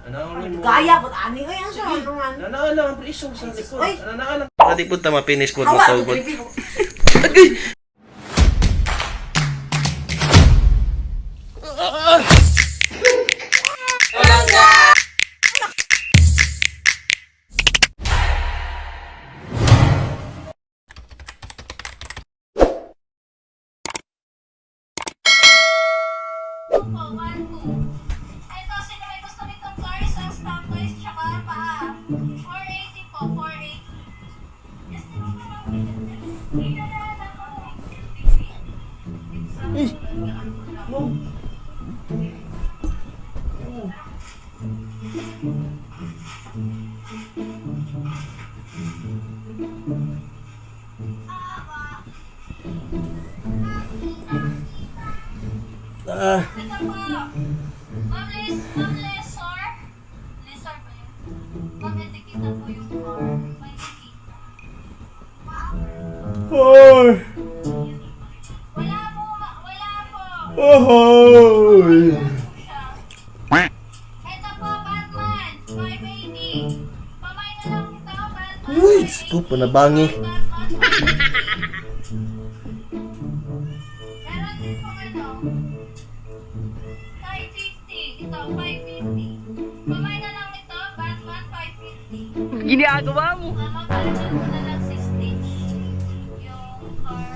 Ano mo? Gaya po ani oy ang sa ano man. Nanaan lang ang preso sa likod. Oy. Nanaan lang. Baka di po ta mapinis po Hawa matawag. to tribi. Po, 1, 2. Ito, sino may gusto nitong cars, ang stock toys, tsaka paa. 480 po, 480. Yes, di ba parang hindi na ako. Ah, Ito po. Ma'am Liz, Ma'am Lesor. Lesor ba yun? Ma'am, etikita po yung car. May etikita. Hoy! Wala po, wala po. Ohoy! Siya. Ito po, Batman. 580. Pamay na lang ito, Batman. Uy, Diyos ko, panabangi. Batman, 580. Meron din po ano. 550. Ito, 550. Pamay na lang ito, Batman, 550. Ginagawa mo. Mama, palitan mo na lang si Stitch. Yung car.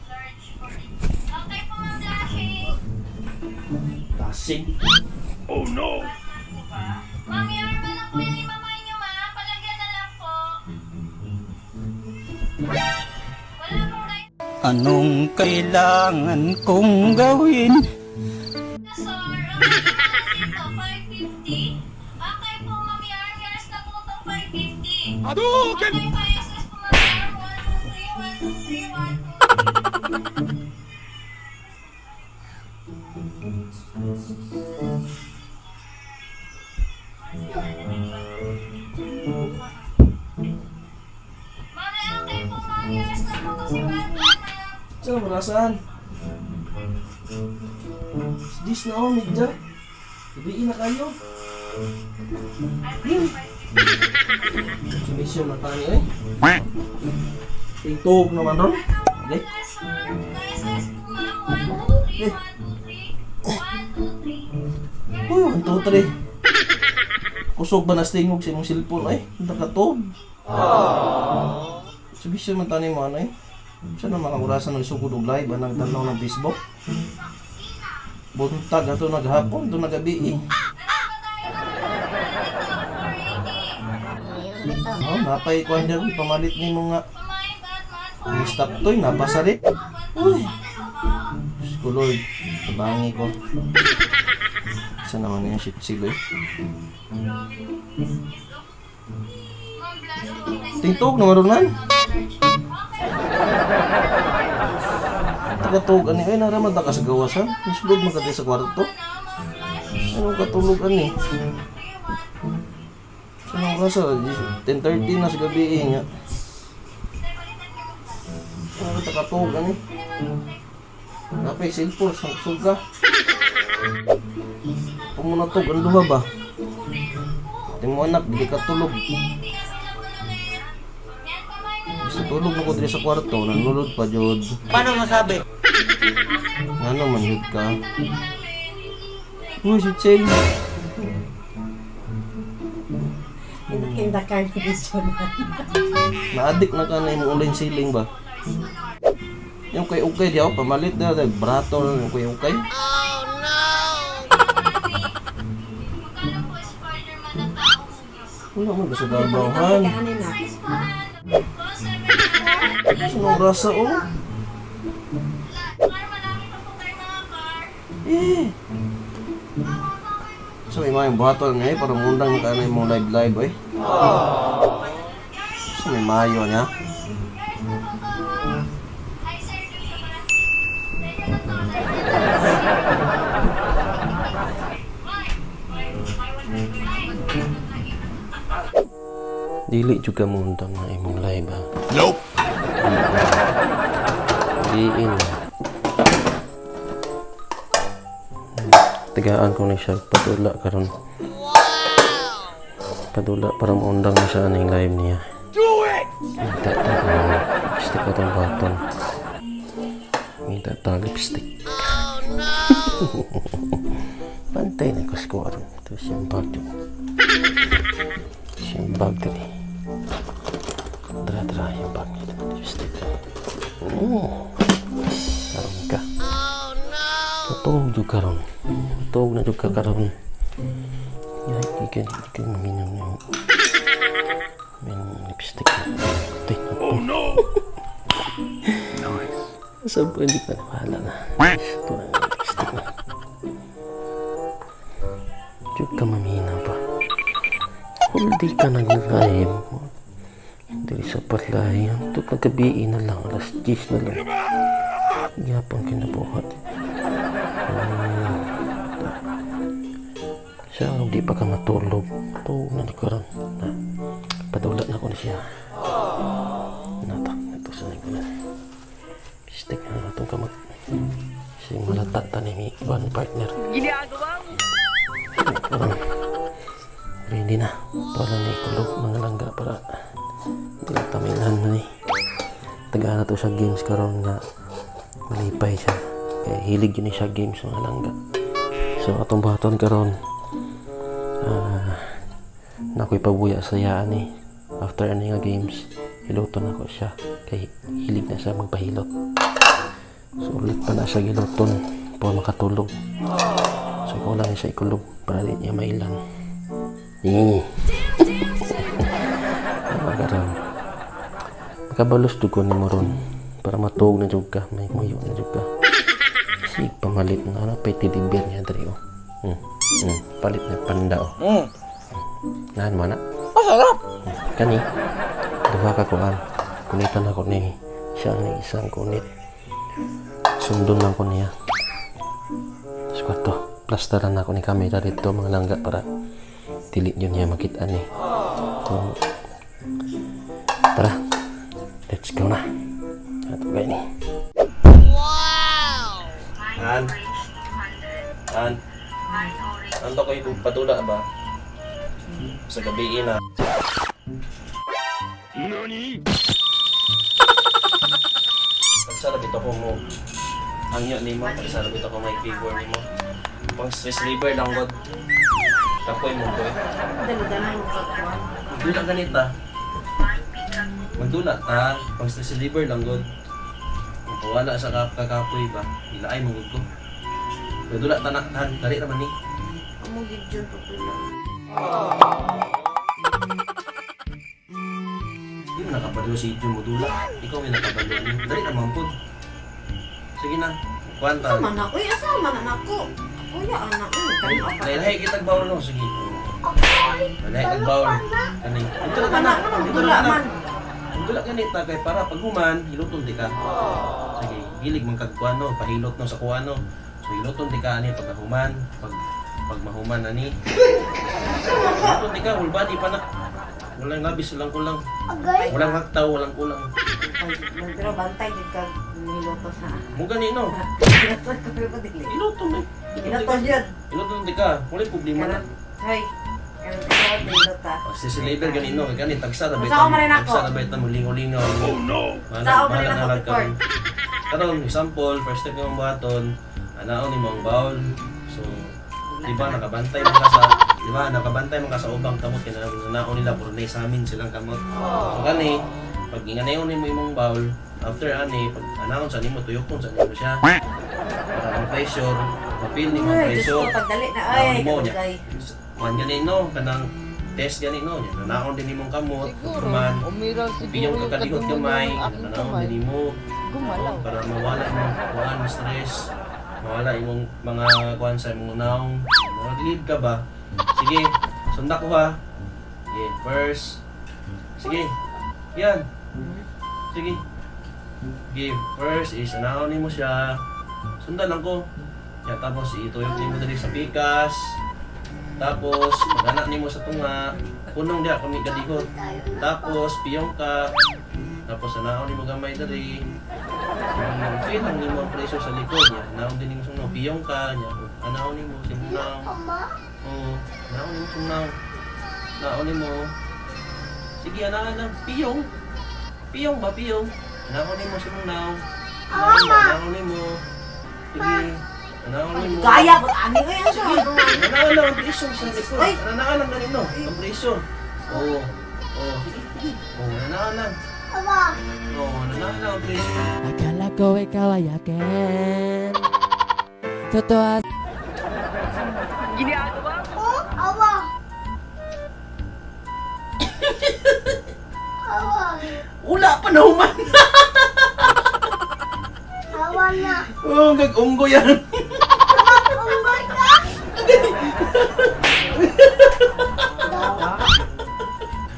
Large for Okay po, Ma'am Lashing. Tasing. Batman po ba? Ma'am, Yarma lang po yung imamay niyo, ma. Palagyan na lang po. Wala pong Anong kailangan kong gawin? dinosaur. Ang na dito, 550. Okay po, Ma'am Yarm. Yours na po itong 550. Hadouken! Okay, 5SS po, Ma'am Yarm. 1, 2, 3, 1, 2, 3, 1, 2, 3. Ma'am, okay po, ma'am. Yours na po to si Batman, ma'am. Saan mo nasaan? Dis na oh, medya. Gabiin na kayo. Sumisyon na tayo eh. Tingtog naman ron. Okay. SS po, ma'am. 1, 2, 3, 1, 2, 3. 1, 2, 3. Oh, 1, 2, 3. Kusog ba na stingog sa imong cellphone ay? Nakatog. Sumisyon man tani mo ano eh. Siya na makangurasan ng sugod og live anang tanaw ng Facebook. Buntag ato naghapon, do nagabi eh. Oh, napay kuan dyan, pamalit ni mga Pamain, Batman. ni stop toy, napasalit. Uy. Diyos ko Lord, tabangi ko. Isa naman yung shit sila eh. Ma'am, Blush po. Tingtog naman ron man. Tagatog ani ay naraman ta ka sa gawas ha. Nisulod man ka di sa kwarto. Ano katulog ani? Sa nang oras 10:30 na sa gabi eh nga. Ano takatog ani? Napay cellphone sa suga. Pumunatog ang duha ba? Ati mo anak, di ka tulog. Gusto tulog na ko diri sa kwarto, nanulod pa jud. Paano masabi? Ano man jud ka? Uy, si Chel. Kinda card video na. Na-addict na ka na imong online selling ba? Yung kay ukay diyaw, pamalit na, brato na yung kay ukay. Magkano po Spider-Man na tao movies? Wala man ba sa Davao, han? Ka ani na. Size po, han. 474. Sa nang rasa, oh. Car, marami pa po tayo mga car. Eh. Sa may mga buhaton nga eh, para mundang na ka na imong live-live, eh. Sa may mayo niya. Yours na po to. Hi, sir. Dito ba? Medyo na to. Dili juga mundang na imong live, ha? Nope! Diin. Tagaan ko ni siya padula karon. Padula para maundang na siya aning live niya. Do it! Minta ta ang lipstick atong button. Minta ta lipstick. Oh no! Pantay na kusko aron. Ito siyang bag dyan. Siyang bag diri. Dra dra yung bag niya. Lipstick. Oh. Karon ka. Matog jud karon. Matog na jud ka karon. Yay, ikan ikan maminyo na. Min lipstick. Tay. Oh no. Nice. Sa hindi pa bahala na. Ito na lipstick na. Jud ka mamina pa. Hindi ka nag-live. Dili sa palay. Ito kagabi na lang. Alas 10 na lang. Yapon kinabuhat. Siya, hindi pa ka matulog. Tulog na ni karon. Na, padula na ko na siya. Nata, ito sa ko na. Stick na itong kamot. Siya malatata ni mi ibang partner. Ginagawa mo! Ready na. Para ni kulog mga langga para hindi na tamilan na ni. Tagaan na to sa games karon nga malipay siya. Kaya hilig yun siya games mga langga. So atong buhaton karon na ako'y pabuya sa yaan eh. After ani nga games, hiluton ako siya. Kay hilig na siya magpahilot. So ulit pa na siya giluton para makatulog. So ikaw lang siya ikulog para di niya mailan. Eh. Ano karon? Makabalos jud ko nimo ron para matuog na jud ka, may muyo na jud ka. Sig pamalit na ano pay teddy bear niya diri oh. Palit na panda oh. Nahan mo na? Masarap! Kani, duha ka kuan. Kunitan ako ni siya ni isang kunit. Sundon lang ko niya. Tapos kwarto, plasteran ako ni camera dito mga langga para dili yun niya makita ni. So, tara, let's go na. Ato ba ni? An. An. Anto ko yung padula ba? Sa gabi na. Pagsarap ito ko mo. Angyo nimo, pagsarap ito ko may figure nimo. Pang stress reliever lang god. Tapoy mo ko eh. Dala-dala mo pagkuhan. Magdula ganita. Magdula ta, pang stress reliever lang god. Kung wala sa kakapoy ba, ilaay mo gud ko. Magdula ta na, tan, dali naman ni. Amo gid jud papula. Di mo nakabalo si Idyo mo dula. Ikaw may nakabalo ani. Dali naman pud. Sige na. Kuan ta. Asa man na? Uy, asa man na nako? Kuya ana, uy, kani pa. Lahi kitag bawol no, sige. Lahi kitag bawol. Kani. Ito na Ano na. man, Ito dula na man. Dula gani ta kay para pag human, hiluton di ka. Sige, gilig man kag kuan no, pahilot no sa kuan no. So hiluton di ka ani pag human, pag mahuman ani. Hiluton di ka whole body pa na. Walang labis, walang kulang. Walang haktaw, walang kulang. Pero bantay gid ka niluto sa. Mo gani no. Hiluto ko pero dili. Hiluton eh. Hiluto jud. Hiluton di ka, walay problema na. Karon, hoy. Karon ikaw niluto. Oh, si si label gani no, kay gani tagsa ra Sa man ako. Tagsa ra baytan mo lingaw-lingaw. Oh no. Sa man ako, report. Karon example, first step nga buhaton, anaon nimo ang bowl. So, di ba nakabantay man ka sa di ba nakabantay man ka sa ubang kamot kay naon nila puro na sa amin silang kamot. So gani pag inganayon nimo imong bowl, after ani pag anaon sa nimo tuyokon sa nimo siya. Para ang pressure, mapil nimo ang Ay, Diyos pressure. ko, pagdali na ay, Naon mo niya. kadugay. Kuan gani no, kanang test gani no, nya naon din nimong kamot, Siguro, pagkuman, umiral siguro piyong yung kakalihot kadungan gamay, ng aking naon kamay. din nimo Gumalaw. para mawala imong kuan stress, mawala imong mga kuan sa imong naong. Nag-leave ka ba? Sige, sunda ko ha. Sige, first. Sige. Yan. Sige. Sige, first is anaon nimo siya. Sundan lang ko. Yan, tapos ituyok nimo diri sa pikas. Tapos, pag-anak nimo sa tunga, punong diha kami kadihot. Tapos, piyong ka. Tapos, anaon nimo gamay diri. Feel lang nimo ang pressure sa likod niya. Anaon din nimo sa piyong ka niya. Anaon nimo si Munaw. Oo, anaon nimo si Munaw. Anaon nimo. Sige, anaan lang. Piyong. Piyong ba, piyong? Anaon nimo si Munaw. Anaon nimo. Sige. Anaon nimo. Gaya po ani oy ano siya. Anaan lang ang presyon sa likod. Ay! Anaan lang ganito. Ang presyon. Oo. Oo. Sige, sige. Oo, anaan lang. Oo, anaan lang ang presyon. Akala ko ikaw ay akin. Totoo. Wala pa na human. Oo, oh, gag-unggo yan.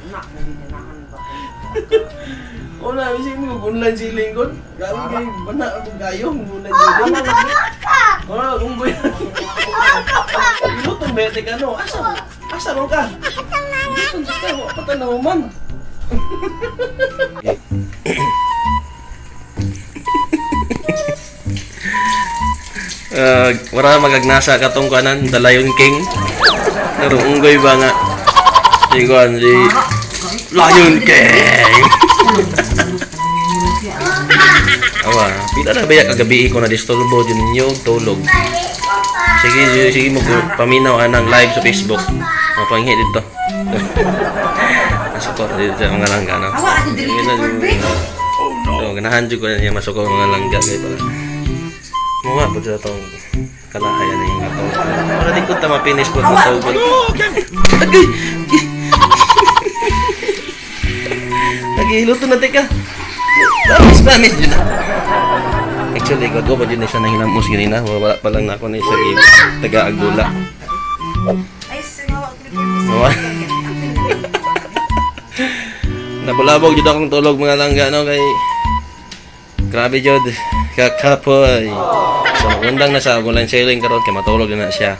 Nak nilinahan ba. Wala, bisin mo, online siling ko. Grabe kayo, bana ako kayo, online siling. Wala, unggo yan. Lutong bete ka, no? Asa? Asa ron ka? Lutong ka, wala pa na human. Wala magagnasa katong kanan, The Lion King. Pero unggoy ba nga? Si Kuan, si Lion King! Awa, pila na ba kagabi ko na disturbo din ninyo tulog. Sige, sige, sige mo paminaw anang live sa Facebook. Mapanghi dito. Masuko dito sa mga langga no. Awa ato dili for break. So, ganahan jud ko na niya masuko mga langga kay pala. Mga po sa tong kalahayan na yung atong. Wala din ko ta mapinis po sa tawag. Agay! Nagihiluto na teka. Promise, promise yun na. Actually, ko pa dyan na siya nahilamos ganina. Wala pa lang na ako na isa taga-agula. Ay singawa ko Awa. Nabulabog jud akong tulog mga langga no kay grabe jud kakapoy. So magundang na sa online selling karon kay matulog na siya.